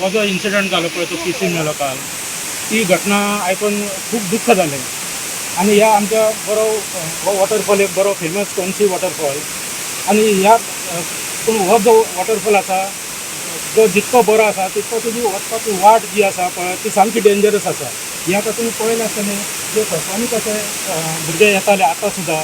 हो जो इन्सिडंट जालो पळय, तो पीसी मेलो काल, ती घटना आयकून खूब दुख्ख जालें. आनी ह्या आमच्या बरो हो वॉटरफॉल एक बरो फेमस कोनशी वॉटरफॉल. आनी ह्या पूण हो जो वॉटरफॉल आसा, जो जितको बरो आसा तितको तुजी वचपाची वाट जी आसा पळय, ती सामकी डेंजरस आसा. हे आतां तुमी पळयलें आसतलें, जे खडपांनी कशे भुरगे येताले. आतां सुद्दां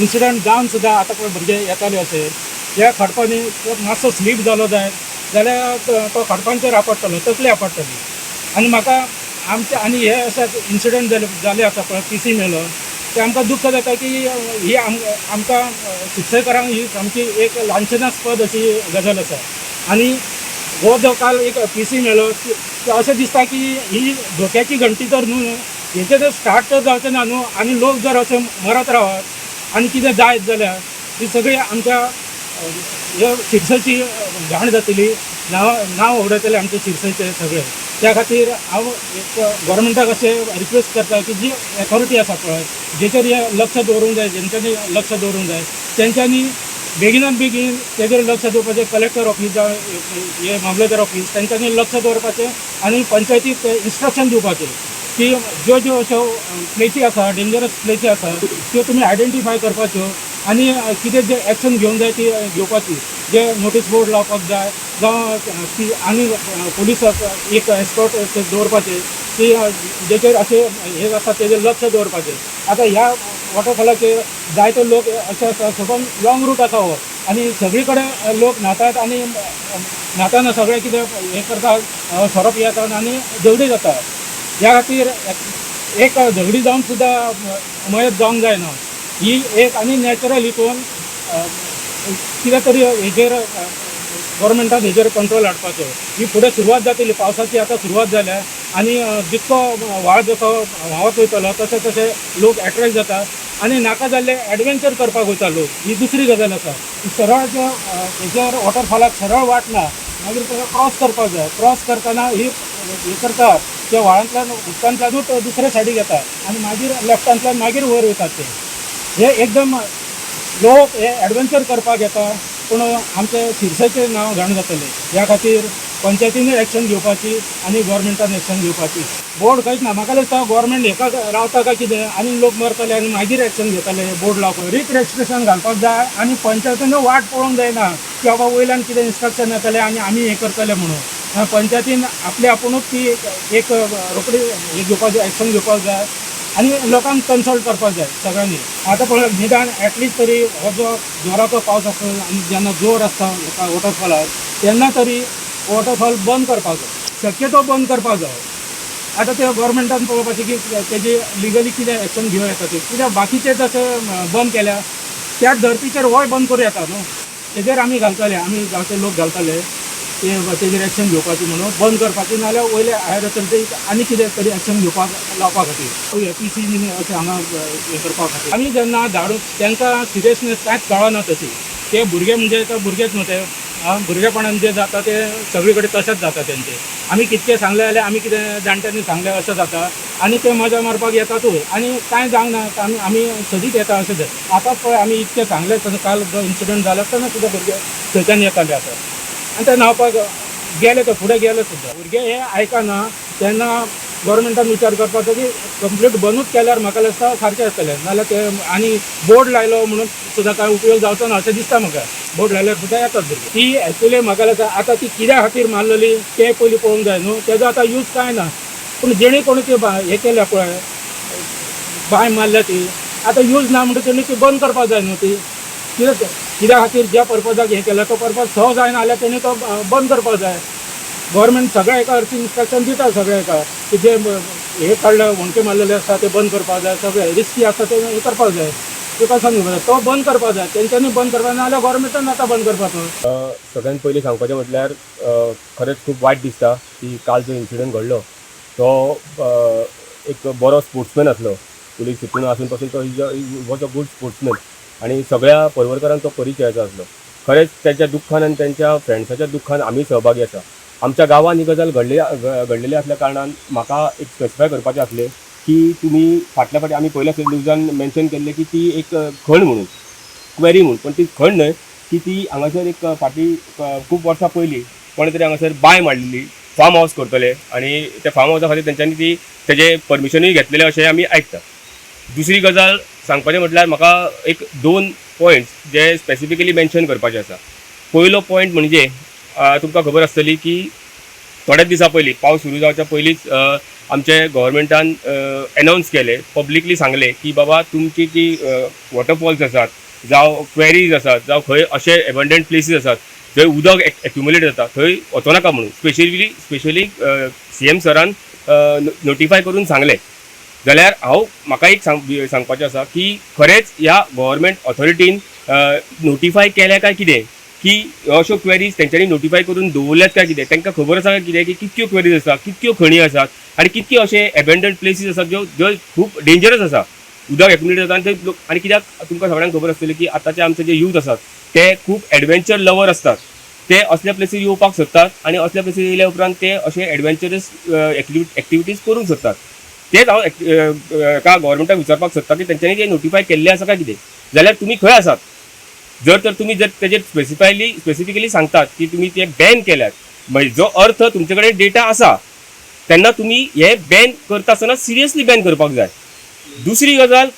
इन्सिडंट जावन सुद्दां आतां पळय भुरगे येताले अशे ह्या खडपांनी. तो मातसो स्लीप जालो जायत जाल्यार तो खडपांचेर आपडटलो, तकली आपडटली. आनी म्हाका आमचे आनी हे अशे इन्सिडंट जाले जाले आसा पळय, पीसी मेलो, ते आमकां दुख्ख जाता की ही आमकां शिरसयकारांक ही सामकी एक लांछनास्पद अशी गजाल आसा. आनी हो जो काल एक पीसी मेलो, ते अशें दिसता की ही धोक्याची घंटी तर न्हू, हेचें जर स्टार्ट तर जावचें ना न्हू. आनी लोक जर अशें मरत रावत आनी कितें जायत जाल्यार ही सगळी आमच्या ह्या शिरसयची घाण जातली, नांव नांव उडयतले आमचे शिरसयचे सगळे. त्या खातीर हांव एक गोवोरमेंटाक अशें रिक्वेस्ट करता की जी एथॉरिटी आसा पळय, जेचेर हें लक्ष दवरूंक जाय, जेंच्यांनी लक्ष दवरूंक जाय, तेंच्यांनी बेगिनात बेगीन तेजेर लक्ष दवरपाचें. कलेक्टर ऑफीस जावं हे मामलेदार ऑफीस, तेंच्यांनी लक्ष दवरपाचें आनी पंचायतीक ते इन्स्ट्रक्शन दिवपाचें की ज्यो ज्यो अश्यो प्लेसी आसा, डेंजरस प्लेसी आसा, त्यो तुमी आयडेंटिफाय करपाच्यो आनी कितें जें एक्शन घेवंक जाय ती घेवपाची. जे नोटीस बोर्ड लावपाक जाय जावं ती आनी पुलीस एक एस्कॉर्ट दवरपाचे की जेचेर अशें हे आसा तेजेर लक्ष दवरपाचें. आतां ह्या वॉटरफॉलाचेर जायते लोक अशे आसा, सगळो लाँग रूट आसा हो आनी सगळी कडेन लोक न्हातात आनी न्हाताना सगळें कितें हें करतात, सोरो पियेतात आनी झगडी जाता. ह्या खातीर एक झगडी जावन सुद्दां मयत जावंक जायना. ही एक आनी नॅचरल हितून कितें तरी हेजेर गोवोरमेंटान हेजेर कंट्रोल हाडपाचो. ही फुडें सुरवात जातली पावसाची, आतां सुरवात जाल्या आनी जितको व्हाळ जसो व्हांवत वयतलो तशें तशें लोक एट्रेक्ट जाता आनी नाका जाल्ले एडवेंचर करपाक वयता लोक. ही दुसरी गजाल आसा. सरळ जे हेजेर वॉटरफॉलाक सरळ वाट ना, मागीर ताका क्रॉस करपाक जाय. क्रॉस करतना ही हे करता, त्या व्हाळांतल्यान उदकांतल्यानूच दुसरे सायडीक येता आनी मागीर लेफ्टांतल्यान मागीर वयर वयतात ते. हे एकदम लोक हे एडवेंचर करपाक येता, पूण आमचे शिरसयचें नांव घाण जातलें. ह्या खातीर पंचायतीनूय एक्शन घेवपाची आनी गोवोरमेंटान एक्शन घेवपाची. बोर्ड खंयच ना. म्हाका दिसता गोवोरमेंट हेका रावता काय कितें आनी लोक मरतले आनी मागीर एक्शन घेतले. बोर्ड लावपाक रिक्रेस्ट्रेशन घालपाक जाय आनी पंचायतीनूय वाट पळोवंक जायना की बाबा वयल्यान कितें इन्स्ट्रक्शन येतलें आनी आमी हें करतले म्हणून. पंचायतीन आपले आपुणूच ती एक रोखडी हे घेवपाक जाय, एक्शन घेवपाक जाय आनी लोकांक कन्सल्ट करपाक जाय सगळ्यांनी. आतां पळय, निदान एटलिस्ट तरी हो जो जोराचो पावस आसता आनी जेन्ना जोर आसता हेका वॉटरफॉलाक, तेन्ना तरी वॉटरफॉल बंद करपाक जाय, शक्यतो बंद करपाक जाय. आतां ते गोवोरमेंटान पळोवपाचें की तेजी लिगली कितें एक्शन घेवं येता ती. कित्याक बाकीचे जशे बंद केल्या त्याच धर्तीचेर होय बंद करूं येता न्हू. तेजेर आमी घालतले, आमी गांवचे लोक घालतले ते तेजेर एक्शन घेवपाची म्हणून, बंद करपाची, नाजाल्यार वयले हायर ऑथॉरिटी आनी कितें तरी एक्शन घेवपाक लावपा खातीर, पीसी बीन अशें हांगा हें करपा खातीर. आमी जेन्ना धाडून तांकां सिरियसनेस कांयच कळना तशी. ते भुरगे म्हणजे ते भुरगेच न्हू ते. आं, भुरगेपणान जे जाता ते सगळे कडेन तशेंच जाता तेंचे. आमी कितकें सांगलें जाल्यार, आमी कितें जाणट्यांनी सांगलें अशें जाता आनी ते मजा मारपाक येतातूय आनी कांय जावंक ना, आमी आमी सदींच येता अशें जाता. आतांच पळय, आमी इतकें सांगलें आसतना, काल जो इन्सिडंट जालो आसतना सुद्दां भुरगे थंयच्यान येताले आतां आनी ते न्हांवपाक गेले, ते फुडें गेले सुद्दां. भुरगे हे आयकना तेन्ना गोवोरमेंटान विचार करपाचो की कंप्लीट बंदूच केल्यार म्हाका दिसता सारकें आसतलें. नाजाल्यार ते आनी बोर्ड लायलो म्हणून सुद्दां कांय उपयोग जावचो ना अशें दिसता म्हाका. बोर्ड लायल्यार सुद्दां येतात भुरगीं. ती एक्चुली म्हाका दिसता आतां ती कित्या खातीर मारलेली तें पयलीं पळोवंक जाय न्हू. तेजो आतां यूज कांय ना, पूण जेणे कोणी ती हें केल्या पळय, बांय मारल्या, ती आतां यूज ना म्हणटा तेणी ती बंद करपाक जाय न्हू. ती कित्याक कित्या खातीर ज्या पर्पजाक हें केलें तो पर्पज सो जायना जाल्यार तेणी तो बंद करपाक जाय. गव्हर्मेंट सगळ्या एका हरशीं इन्स्ट्रक्शन दिता सगळ्या एका की जे हे काडले, होंडके मारलेले आसता ते बंद करपाक जाय, सगळे रिस्की आसता ते हे करपाक जाय. ते कसो तो बंद करपाक जाय, तेंच्यांनी बंद करपाक, ना जाल्यार गव्हर्मेंटान आतां बंद करपाचो. सगळ्यात पयलीं सांगपाचें म्हटल्यार खरेंच खूब वायट दिसता की काल जो इन्सिडंट घडलो तो एक बरो स्पोर्ट्समॅन आसलो. पुलीस हितून आसून पासून तो was a good sportsman आनी सगळ्या पर्वरकारांक तो परिचयाचो आसलो. खरेंच तेच्या दुख्खान आनी तेंच्या फ्रेंड्साच्या दुख्खान आमी सहभागी आसा. आमच्या गांवांत ही गजाल घडलेली आसल्या कारणान म्हाका एक स्पेसिफाय करपाचें आसलें की तुमी फाटल्या फावटी आमी पयल्या न्यूजान मेन्शन केल्लें की ती एक खण म्हणून, क्वेरी म्हणून, पण ती खण न्हय की ती हांगासर एक फाटीं खूब वर्सां पयलीं कोणें तरी हांगासर बांय मारलेली. फार्म हावस करतले आनी त्या फार्म हावसा खातीर तेंच्यांनी ती तेजें परमिशनूय घेतलेलें अशें आमी आयकता. दुसरी गजाल सांगपाचें म्हटल्यार म्हाका एक दोन पॉयंट्स जे स्पेसिफिकली मेन्शन करपाचे आसा. पयलो पॉयंट म्हणजे तुमकां खबर आसतली की थोड्याच दिसां पयलीं, पावस सुरू जावच्या पयलींच, आमचे गव्हर्मेंटान एनावन्स केलें, पब्लिकली सांगलें की बाबा, तुमची जी वॉटरफॉल्स आसात जावं क्वेरीज आसात जावं खंय अशे एबंडंट प्लेसीस आसात जंय उदक एक्युमुलेट जाता थंय वचो नाका म्हणून स्पेशली सीएम सरान नोटिफाय करून सांगलें. जाल्यार हांव म्हाका एक सांगपाचें आसा की खरेंच ह्या गव्हर्मेंट ऑथॉरिटीन नोटिफाय केल्या काय कितें, की अश्यो क्वेरीज तेंच्यांनी नोटिफाय करून दवरल्यात काय कितें? तांकां खबर आसा काय कितें की कितक्यो क्वेरीज आसा, कितक्यो खणी आसात आनी कितक्यो अशे एबेंडंट प्लेसीस आसात ज्यो ज्यो खूब डेंजरस आसा, उदक एक्युमुलेट जाता आनी थंय लोक. आनी कित्याक, तुमकां सगळ्यांक खबर आसतली की आतांचे आमचे जे यूथ आसात ते खूब एडवेंचर लवर आसतात. ते असल्या प्लेसीर येवपाक सोदतात आनी असल्या प्लेसीर येयल्या उपरांत ते अशे एडवेंचरस एक्टिविटीज करूंक सोदतात. तेच हांव एका गव्हर्मेंटाक विचारपाक सोदता की तेंच्यांनी ते नोटिफाय केल्लें आसा काय कितें, जाल्यार तुमी खंय आसात? जर तर तुमी जर तेजेर स्पेसिफिकली सांगतात की तुमी ते बॅन केल्यात, म्हणजे जो अर्थ तुमचे कडेन डेटा आसा, तेन्ना तुमी हे बॅन करता आसतना सिरियसली बॅन करपाक जाय. दुसरी गजाल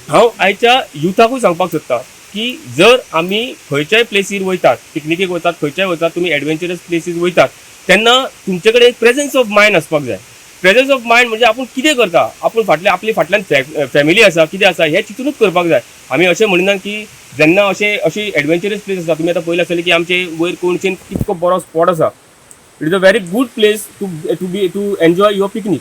हांव आयच्या युथाकूय सांगपाक सोदता की जर आमी खंयच्याय प्लेसीर वयतात, पिकनिकेक वतात, खंयच्याय वतात, तुमी एडवेंचरस प्लेसीर वयतात तेन्ना तुमचे कडेन प्रेजन्स ऑफ मायंड आसपाक जाय. प्रेजन्स ऑफ मायंड म्हणजे आपूण कितें करता, आपूण फाटल्या आपली फाटल्यान फॅमिली आसा, कितें आसा हें चिंतुनूच करपाक जाय. आमी अशें म्हणिना की जेन्ना अशें अशी एडवेंचरस प्लेस आसा, तुमी आतां पळयलें आसतलें की आमचे वयर कोणशेन कितको बरो स्पॉट आसा. It is a very good place to enjoy your picnic.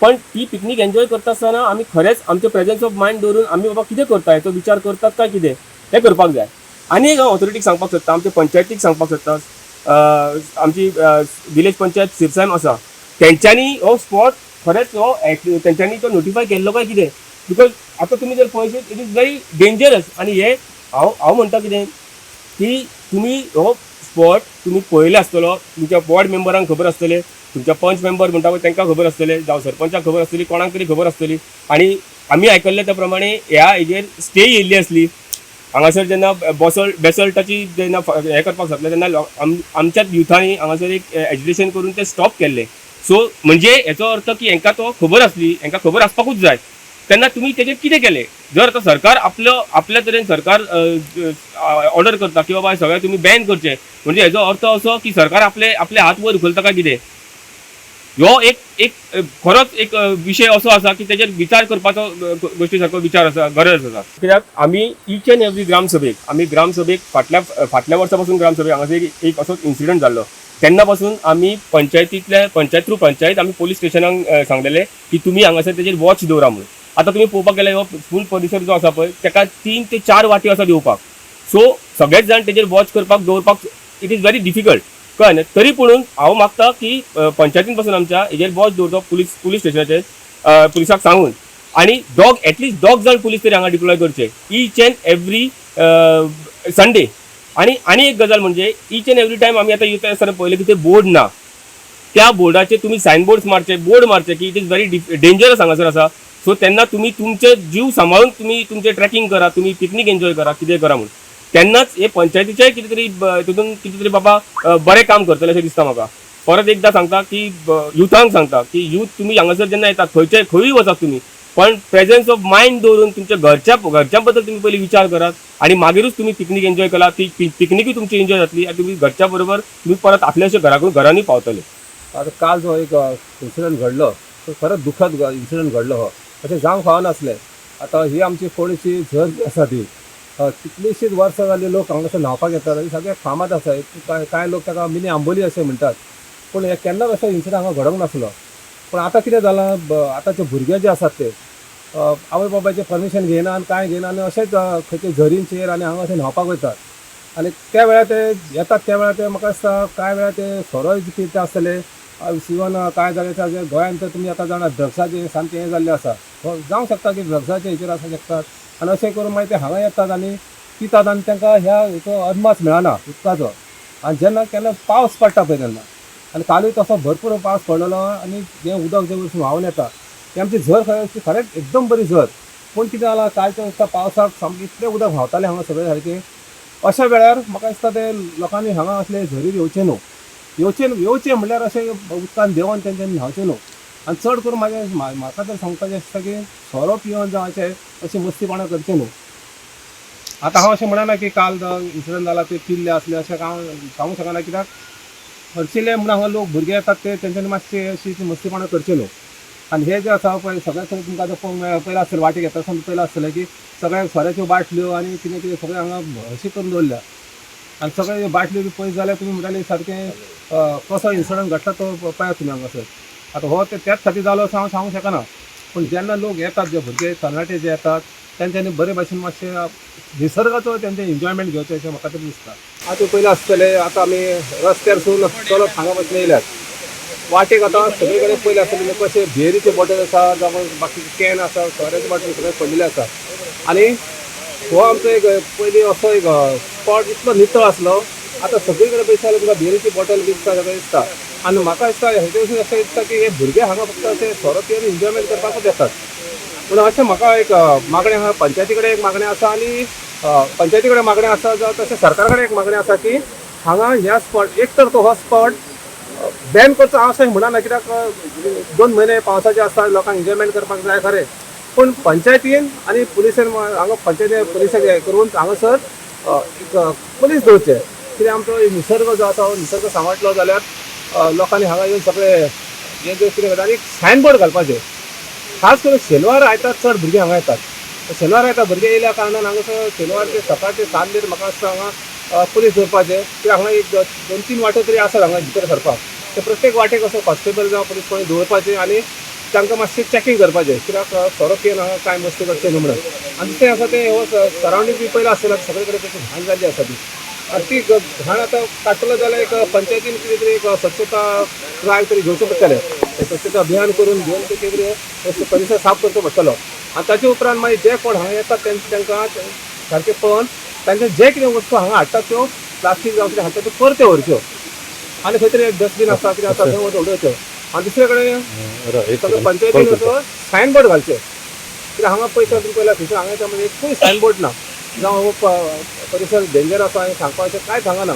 पण ती पिकनीक एन्जॉय करता आसतना आमी खरेंच आमचें प्रेजन्स ऑफ मायंड दवरून आमी बाबा कितें करता हेचो विचार करतात काय कितें हें करपाक जाय. आनी एक हांव ऑथॉरिटीक सांगपाक सोदता, आमचे पंचायतीक सांगपाक सोदता, आमची विलेज पंचायत सिरसायम आसा, तेंच्यांनी हो स्पॉट खरेंच हो तेंच्यांनी तो नोटिफाय केल्लो काय कितें? Because आतां तुमी जर पळयशीत, it is very dangerous. आनी हे हांव म्हणटा कितें की तुमी हो स्पॉट तुमी पळयले आसतलो, तुमच्या वॉर्ड मेंबरांक खबर आसतलें, तुमच्या पंच मेंबर म्हणटा पळय तांकां खबर आसतलें, जावं सरपंचाक खबर आसतली, कोणाक तरी खबर आसतली. आनी आमी आयकल्लें त्या प्रमाणे ह्या हेजेर स्टे येयल्ली आसली हांगासर. जेन्ना बेसल्टाची जेन्ना हें करपाक जातलें तेन्ना आमच्याच युथांनी हांगासर एक एजिटेशन करून ते स्टॉप केल्लें. सो म्हणजे हेचो अर्थ की हेंकां तो खबर आसली, हेंकां खबर आसपाकूच जाय. तेन्ना तुमी तेजेर कितें केलें? जर आतां सरकार आपलो आपल्या तरेन सरकार ऑर्डर करता की बाबा सगळें तुमी बॅन करचें, म्हणजे हेजो अर्थ असो की सरकार आपले आपले हात वयर उखलता काय कितें? ह्यो एक एक खरोच एक विशय असो आसा की तेजेर विचार करपाचो गोश्टी सारको विचार आसा, गरज आसा. कित्याक आमी इच एंड एवरी ग्रामसभेक, आमी ग्रामसभेक फाटल्या फाटल्या वर्सा पासून ग्रामसभेक हांगासर एक असोच इन्सिडंट जाल्लो तेन्ना पासून आमी पंचायतींतल्या पंचायत थ्रू पंचायत आमी पोलीस स्टेशनाक सांगलेले की तुमी हांगासर तेजेर वॉच दवरा म्हणून. आतां तुमी पळोवपाक गेल्यार हो फूल परिसर जो आसा पळय तेका 3 ते 4 वाट्यो आसा देंवपाक. सो सगळेच जाण तेजेर वॉच करपाक दवरपाक it is very difficult, कळ्ळें न्ही? तरी पुणून हांव मागता की पंचायतीन पासून आमच्या हेजेर वॉच दवरचो, पुलीस पुलीस स्टेशनाचेर पुलिसाक सांगून आनी दोग एटलिस्ट दोग जाण पुलीस तरी हांगा डिप्लॉय करचे इच एंड एवरी संडे. आनी आनी एक गजाल म्हणजे इच एंड एवरी टायम आमी आतां येता आसतना पळयलें की ते बोर्ड ना. त्या बोर्डाचेर तुमी सायन बोर्ड्स मारचे, बोर्ड मारचे की it is very dangerous हांगासर आसा. सो तेन्ना तुमी तुमचे जीव सांबाळून तुमी तुमचें ट्रेकिंग करा, तुमी पिकनीक एन्जॉय करा, कितें करा म्हणून. तेन्नाच हे पंचायतीचेय कितें तरी तितून कितें तरी बाबा बरें काम करतलें अशें दिसता म्हाका. परत एकदां सांगता की युथांक सांगता की यूथ, तुमी हांगासर जेन्ना येतात, खंयचे खंयूय वचात तुमी, पण प्रेजन्स ऑफ मायंड दवरून तुमच्या घरच्या बद्दल तुमी पयलीं विचार करात आनी मागीरूच तुमी पिकनीक एन्जॉय करा. ती पिकनिकूय तुमची एन्जॉय जातली आनी तुमी घरच्या बरोबर तुमी परत आपल्याशे घरा घरांनी पावतले. आतां काल जो एक इन्सिडंट घडलो तो खरोच दुखद इन्सिडंट घडलो. हो अशें जावंक फावनासलें. आतां ही आमची फोंडेची झर जी आसा ती कितलींशींच वर्सां जालीं लोक हांगासर न्हांवपाक येतात आनी सगळ्याक फामाद आसा. कांय कांय लोक ताका मिनी आंबोली अशें म्हणटात, पूण हें केन्नाच असो इन्सिडंट हांगा घडोंक नासलो. पूण आतां कितें जालां, आतांचे भुरगे जे आसात ते आवय बापायचें परमिशन घेयना आनी कांय घेयना आनी अशेंच खंयचे झरींचेर आनी हांगा अशें न्हांवपाक वयतात आनी त्या वेळार ते येतात, त्या वेळार ते म्हाका दिसता कांय वेळार ते सोरोय पिता आसतले. इवन कांय जाग्यार गोंयांत तर तुमी आतां जाणा ड्रग्साचें सामकें हें जाल्लें आसा. जावंक शकता की ड्रग्साचे हेचेर आसूंक शकतात आनी अशें करून मागीर ते हांगा येतात आनी पितात आनी तांकां ह्या हेचो अदमास मेळना उदकाचो. आनी जेन्ना केन्ना पावस पडटा पळय तेन्ना, आनी कालूय तसो भरपूर पावस पडलेलो आनी जें उदक जें वयरसून व्हांवन येता ती आमची झर खरें खरेंच एकदम बरी झर. पूण कितें जालां, कालच्या दिसा पावसाक सामकें इतलें उदक व्हांवतालें हांगा सगळें सारकें. अशा वेळार म्हाका दिसता ते लोकांनी हांगा असले झरीर येवचें न्हू. येवचें येवचें म्हणल्यार अशें उदकान देंवन तेंच्यांनी न्हांवचें न्हू. आनी चड करून म्हाजें म्हाका तर सांगपाचें आसता की सोरो पिवन जावं अशें अशें मस्तीपणां करचें न्हू. आतां हांव अशें म्हणना की काल इन्सिडंट जाला ते पिल्ले आसले अशें हांव सांगूंक शकना, कित्याक हरशिल्ले म्हणून हांगा लोक भुरगे येतात ते तेंच्यांनी मातशे अशी मस्तीपणां करचें न्हू. आनी हे जे आसा पळय सगळें सगळें तुमकां आतां पळोवंक मेळ्ळें, पयलें आसतलें वाटेक येता आसतना पयलें आसतलें की सगळ्यांक सोऱ्याच्यो बाटल्यो आनी कितें कितें सगळें हांगा अशें करून दवरल्या. आनी सगळे बाटल्यो बी पयस जाल्यार तुमी म्हणटाले सारकें कसो इन्सिडंट घडटा तो पळयात तुमी हांगासर. आतां हो ते त्याच खातीर जालो असो हांव सांगूंक शकना, पूण जेन्ना लोक येतात, जे भुरगे तरणाटे जे येतात तेंच्यांनी बरे भाशेन मातशें निसर्गाचो तेंचें एन्जॉयमेंट घेवचें अशें म्हाका तरी दिसता. आतां पयलें आसतलें, आतां आमी रस्त्यार सून चलत हांगा वचून येयल्यात, वाटेक आतां सगळे कडेन पयलें आसतलें कशें बियरीचे बॉटल आसा जावं बाकी can आसा, सोऱ्याचे बॉटल सगळे पडलेले आसा. आनी हो आमचो एक पयलीं असो एक स्पॉट इतलो नितळ आसलो, आतां सगळे कडेन पयशे जाल्यार तुमकां बियरीची बॉटल बी दिसता, सगळें दिसता. आनी म्हाका दिसता हेजे वचून अशें दिसता की हे भुरगे हांगा फक्त अशें सोरो पिवन एन्जॉयमेंट करपाकूच येतात पूण अशें म्हाका एक मागणें आहा, पंचायती कडेन एक मागणें आसा आनी पंचायती कडेन मागणें आसा जावं तशें सरकारा कडेन एक मागणें आसा की हांगा ह्या स्पॉट एक तर तो हो स्पॉट बॅन करचो हांव अशें म्हणना, कित्याक 2 म्हयने पावसाचे आसता, लोकांक एन्जॉयमेंट करपाक जाय खरें, पूण पंचायतीन आनी पुलिसेन हांगा पंचायतीन पुलिसाक हें करून हांगासर एक पुलीस दवरचे, कित्याक आमचो निसर्ग जो आसा हो निसर्ग सांबाळटलो जाल्यार लोकांनी हांगा येवन सगळे हें जें कितें करता आनी एक सायन बोर्ड घालपाचें. खास करून शेनवार आयतार चड भुरगीं हांगा येतात, शेनवार आयतार भुरगे येयल्या कारणान हांगासर शेनवारचे सकाळचे 7 मेरेन म्हाका दिसता हांगा पुलीस दवरपाचे, कित्याक हांगा एक 2-3 वाटो तरी आसात हांगा भितर सरपाक, ते प्रत्येक वाटेक असो कॉन्स्टेबल जावं पुलीस कोणी दवरपाचे आनी तांकां मातशें चॅकींग करपाचें, कित्याक सोरो पिवन हांगा कांय मस्ती करचें न्हू म्हणून. आनी दुसरें आसा तें हो सरावंडींग बी पयलें आसतलें सगळे कडेन तशी घाण जाल्ली आसा ती, आनी ती घाण आतां काडटलो जाल्यार एक पंचायतीन कितें तरी एक स्वच्छता ड्रायव्ह तरी घेवचें पडटलें, स्वच्छता अभियान करून घेवन ते कितें तरी परिसर साफ करचो पडटलो. आनी ताचे उपरांत मागीर जे कोण हांगा येतात तांकां सारकें पळोवन तांचे जे कितें वस्तू हांगा हाडटात त्यो प्लास्टीक जावं कितें हाडटात त्यो परत्यो व्हरच्यो आनी खंय तरी एक डस्टबीन आसता कितें आसता थंय वचून उडोवच्यो. आनी दुसरे कडेन सगळे पंचायतीन असो सायन बोर्ड घालचे, कित्याक हांगा पयशे तुमी पयल्या थंयसर हांगा येता म्हणजे एकूय सायन बोर्ड ना, जावं हो परिसर डेंजर आसा हें सांगपाचें कांयच हांगा ना.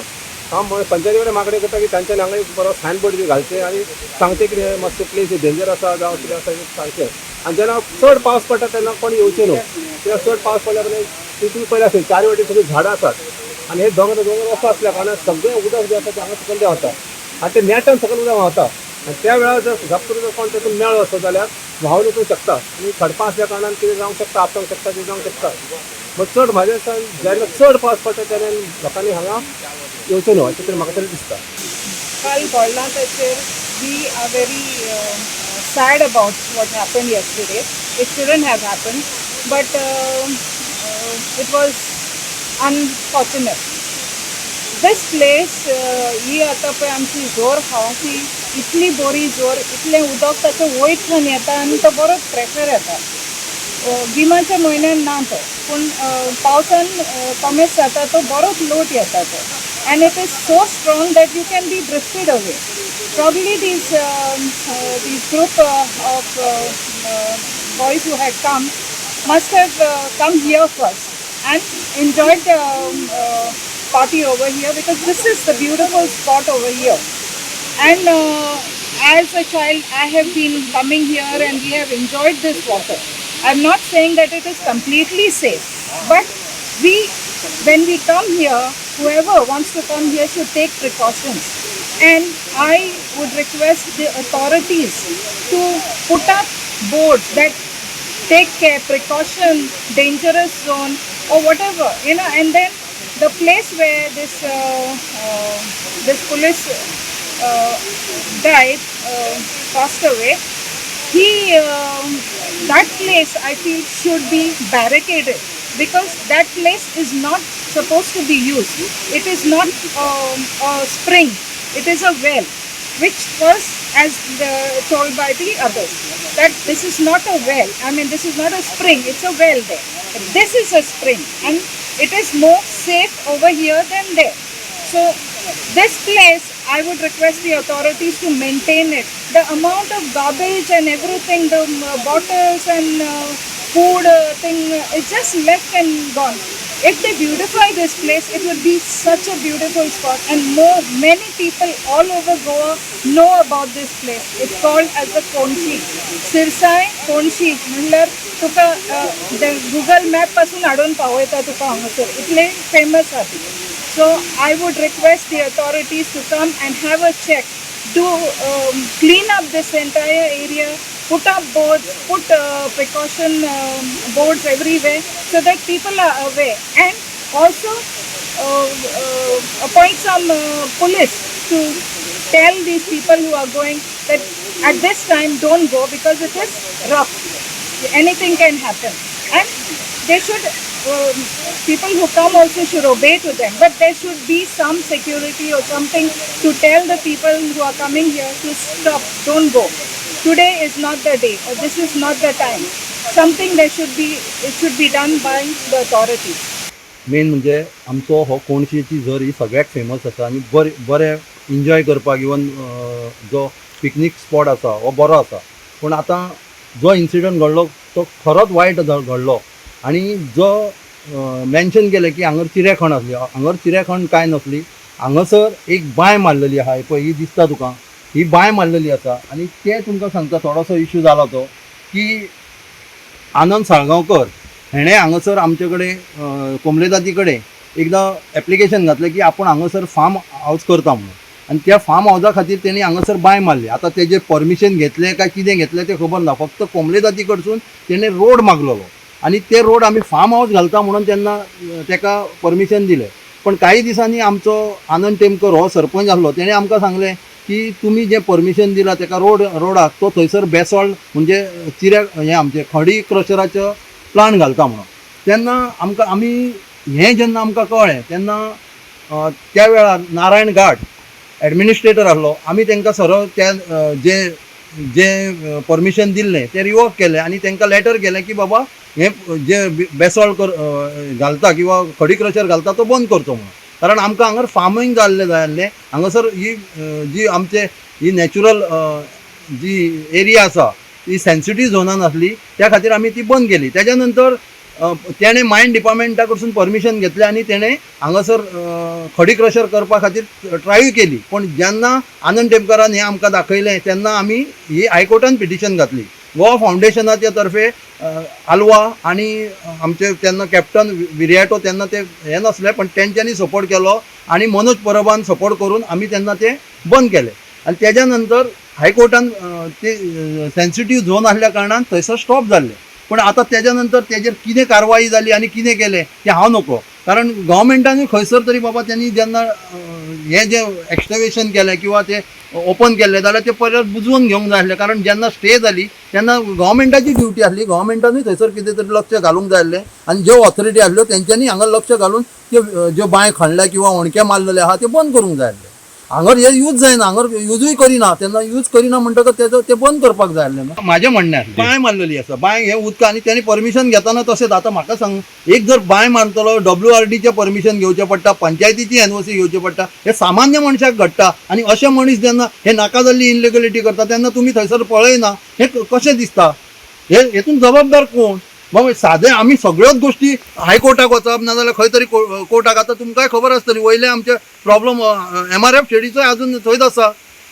हांव पंचायती कडेन मागणें करता की तांच्यानी हांगा एक बरो सायन बोर्ड बी घालचें आनी सांगचें कितें मातशें प्लेस डेंजर आसा जावं कितें आसा हें सांगचें. आनी जेन्ना चड पावस पडटा तेन्ना कोण येवचें न्हू, कित्याक चड पावस पडल्या उपरांत ती पयलें आसता चार वटेन सगळीं झाडां आसात आनी हे दोंगर दोंगर असो आसल्या कारणान सगळें उदक जें आसा तें हांगा सकयल देंवता आनी तें नेटान सकयल उदक व्हांवता आनी त्या वेळार जर झप करून जर कोण तातूंत मेळ्ळो असो जाल्यार व्हांवन वचूंक शकता आनी खडपां आसल्या कारणान कितें जावंक शकता, आपटोंक शकता, कितें जावंक शकता. मग चड म्हाज्या दिसान जेन्ना चड पावस पडटा तेन्ना लोकांनी हांगा येवचें न्हू अशें तरी म्हाका तरी दिसता. काल घडलां ताचेर we are very sad about what happened yesterday. It shouldn't have happened, but it was unfortunate. This place ही आतां पळय आमची जोर आहा ती इतली बरी जोर, इतलें उदक ताचें वयरच्यान येता आनी तो बरो प्रेशर येता. गिमाच्या म्हयन्यान ना तो, पूण पावसान कमेच जाता तो बरोच लोट येता तो, and it is so strong that you can be drifted away. Probably these group of boys who had come must have come here first and enjoyed the party over here, because this is the beautiful spot over here. And as a child, I have been coming here and we have enjoyed this water. I'm not saying that it is completely safe, but when we come here, whoever wants to come here should take precautions. And I would request the authorities to put up boards that take care, precaution, dangerous zone or whatever, you know. And then the place where this police died, passed away, that place I feel should be barricaded, because that place is not supposed to be used. It is not a spring, it is a well, which was, as told by the others, that this is not a well. I mean, this is not a spring, it's a well there. This is a spring and it is more safe over here than there. So this place, I would request the authorities to maintain it. The amount of garbage and everything, the bottles and food thing, is just left and gone. If they beautify this place, it would be such a beautiful spot, and more many people all over Goa know about this place. It's called as the Konshi. Sirsai Konshi म्हणल्यार तुका Google map पासून हाडून पावयता तुका हांगासर, इतलें famous आहा ती. So I would request the authorities to come and have a check, do clean up this entire area, put up boards, put precaution boards everywhere so that people are aware, and also appoint some police to tell these people who are going that at this time don't go because it is rough. Anything can happen, and they should people who come also should obey to them, but there should be some security or something to tell the people who are coming here to stop, don't go, today is not the day or this is not the time. Something there should be, it should be done by the authorities. Main म्हणजे आमचो हो कोणशीची झर ही सगळ्याक famous आसा आनी बरें बरें enjoy करपाक इवन जो पिकनीक स्पॉट आसा हो बरो आसा. पूण आतां जो इन्सिडंट घडलो तो खरोच वायट घडलो आनी जो मेन्शन केलें की हांगर चिरेखण आसली, हांगर चिरेखण कांय नासली. हांगासर एक बांय मारलेली आहा, पळय ही दिसता तुका, ही बांय मारलेली आसा. आनी ते तुमकां सांगता थोडोसो इशू जाला तो की आनंद साळगांवकर हेणें हांगासर आमचे कडेन कोमलेदादी कडेन एकदां एप्लिकेशन घातलें की आपूण हांगासर फार्म हावज करता म्हणून, आनी त्या फार्म हावजा खातीर तेणी हांगासर बांय मारली. आतां तेजें परमिशन घेतलें काय कितें घेतलें तें खबर ना, फक्त कोमलेदादी कडसून तेणें रोड मागलेलो आनी ते रोड आमी फार्म हावज घालता म्हणून तेन्ना तेका परमिशन दिलें. पण काही दिसांनी आमचो आनंद टेमकर हो सरपंच आसलो, तेणें आमकां सांगलें की तुमी जें परमिशन दिलां तेका रोडाक तो थंयसर बेसॉल्ट म्हणजे चिऱ्या हें आमचें खडी क्रशराचो प्लांट घालता म्हणून. तेन्ना आमकां आमी हें जेन्ना आमकां कळ्ळें तेन्ना त्या वेळार नारायण घाट एडमिनिस्ट्रेटर आसलो, आमी तांकां सरळ त्या जे जे परमिशन दिल्लें तें रिवॉक केलें आनी तांकां लेटर केलें की बाबा हें जे बेसॉल्ट घालता किंवा खडी क्रशर घालता तो बंद करचो म्हणून. कारण आमकां हांगार फार्मींग जाल्लें जाय आसलें. हांगासर ही जी आमचे ही नॅचरल जी एरिया आसा ती सेन्सिटीव झोनान आसली, त्या खातीर आमी ती बंद केली. तेज्या नंतर तेणें मायन डिपार्टमेंटा कडसून परमिशन घेतलें आनी तेणें हांगासर खडी क्रशर करपा खातीर ट्रायूय केली. पूण जेन्ना आनंद टेमकरान हें आमकां दाखयलें तेन्ना आमी ही हायकोर्टान पिटिशन घातली. गोवा फावंडेशनाच्या तर्फे आलवा आनी आमचे तेन्ना कॅप्टन विरियाटो तेन्ना ते हें नासले, पण तेंच्यांनी सपोर्ट केलो आनी मनोज परबान सपोर्ट करून आमी तेन्ना ते बंद केले. आनी तेज्या नंतर हायकोर्टान ते सेन्सिटीव झोन आसल्या कारणान थंयसर स्टॉप जाल्लें. पूण आतां तेज्या नंतर तेजेर कितें कारवाई जाली आनी कितें केलें तें हांव नकळो, कारण गव्हर्मेंटानूय खंयसर तरी बाबा त्यांनी जेन्ना हें जें एक्सकवेशन केलें किंवा तें ओपन केल्लें जाल्यार तें परत बुजवून घेवंक जाय आसलें. कारण जेन्ना स्टे जाली तेन्ना गव्हर्मेंटाची ड्युटी आसली, गव्हर्मेंटानूय थंयसर कितें तरी लक्ष घालूंक जाय आसलें आनी ज्यो ऑथॉरिटी आसल्यो तेंच्यांनी हांगा लक्ष घालून त्यो ज्यो बांय खणल्या किंवा होणके मारलेले आहा त्यो बंद करूंक जाय आसले. हांगर हे यूज जायना, हांगर युजूय करिना, तेन्ना यूज करिना म्हणटकच तेजो ते बंद करपाक जाय आसलें न्हू. म्हाजें म्हणणें आसलें बांय मारलेली आसा, बांय हें उदक आनी तेणी परमिशन घेतना तशेंच. आतां म्हाका सांग, एक जर बांय मारतलो WRDचें परमिशन घेवचें पडटा, पंचायतीची NOC घेवची पडटा, हें सामान्य मनशाक घडटा. आनी अशें मनीस जेन्ना हे नाका जाल्ली इनलिगलिटी करता तेन्ना तुमी थंयसर पळयना, हें कशें दिसता? हे हेतून जबाबदार कोण? बाबा सादें आमी सगळ्योच गोश्टी हायकोर्टाक वचप ना जाल्यार खंय तरी कोर्टाक. आतां तुमकांय खबर आसतली वयले आमचे प्रॉब्लम MRF शेडीचोय अजून थंयच आसा.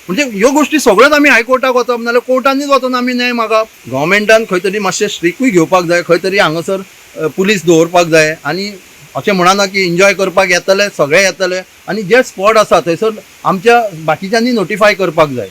म्हणजे ह्यो गोश्टी सगळ्योच आमी हायकोर्टाक वचप नाजाल्यार कोर्टांनीच वचून आमी न्याय मागप. गव्हर्मेंटान खंय तरी मातशें स्ट्रिकूय घेवपाक जाय, खंय तरी हांगासर पुलीस दवरपाक जाय. आनी अशें म्हणना की एन्जॉय करपाक येतले सगळे येतले, आनी जे स्पॉट आसा थंयसर आमच्या बाकीच्यांनी नोटिफाय करपाक जाय.